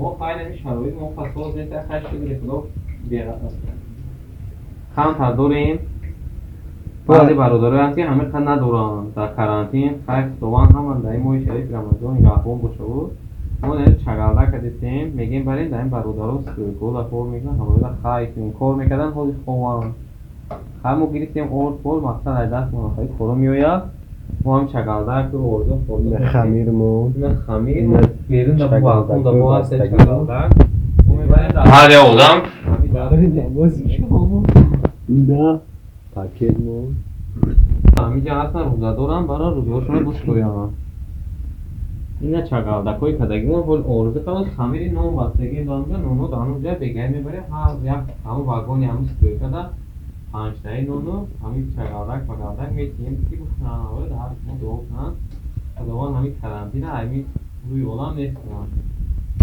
Мо хайр, ҳамин шароит мо фасоз нест, хайр, шукри Худо, камтар дорем. Баъзе бародарое ҳаст, ки ҳамин қадр надоранд дар карантин. Хайр, Худованд ҳама дар ин моҳи шарифи Рамазон нигаҳбон бошаву мо чагалдак кардистем, мегем, барем дар ин бародаро, стройкода кор мекунанд, ҳамода хайр кор мекарданд, ҳоли хованд. Хайр, мо гирифтем орд пол, мақсад ай дастмон хай коро меояд. Мо ҳам чагалдак орду. Хамирмон. Хамир берун да балкон да бо ҳаст чагалдак, мо мебарем дар ҳар як одам. Барои намози шом да пакетмон. Ҳамиҷа ҳастан, рӯзадорам, барои рӯзаҳошонро бушкӯянд. Ина чагалдакҳои кадагимо ҳол орзу кардам, хамири нон бастагӣ донга, ноно дар ҳамон ҷа бегай мебарем. Ҳар як ҳамон вагони ҳамон стройкада панҷтаи нону ҳамин чагалдак багалдак метиҳем, ки бихӯранд. Ҳар мо дуо кунанд, Худованд ҳамин карантина ҳамин рӯи олам нест кунанд.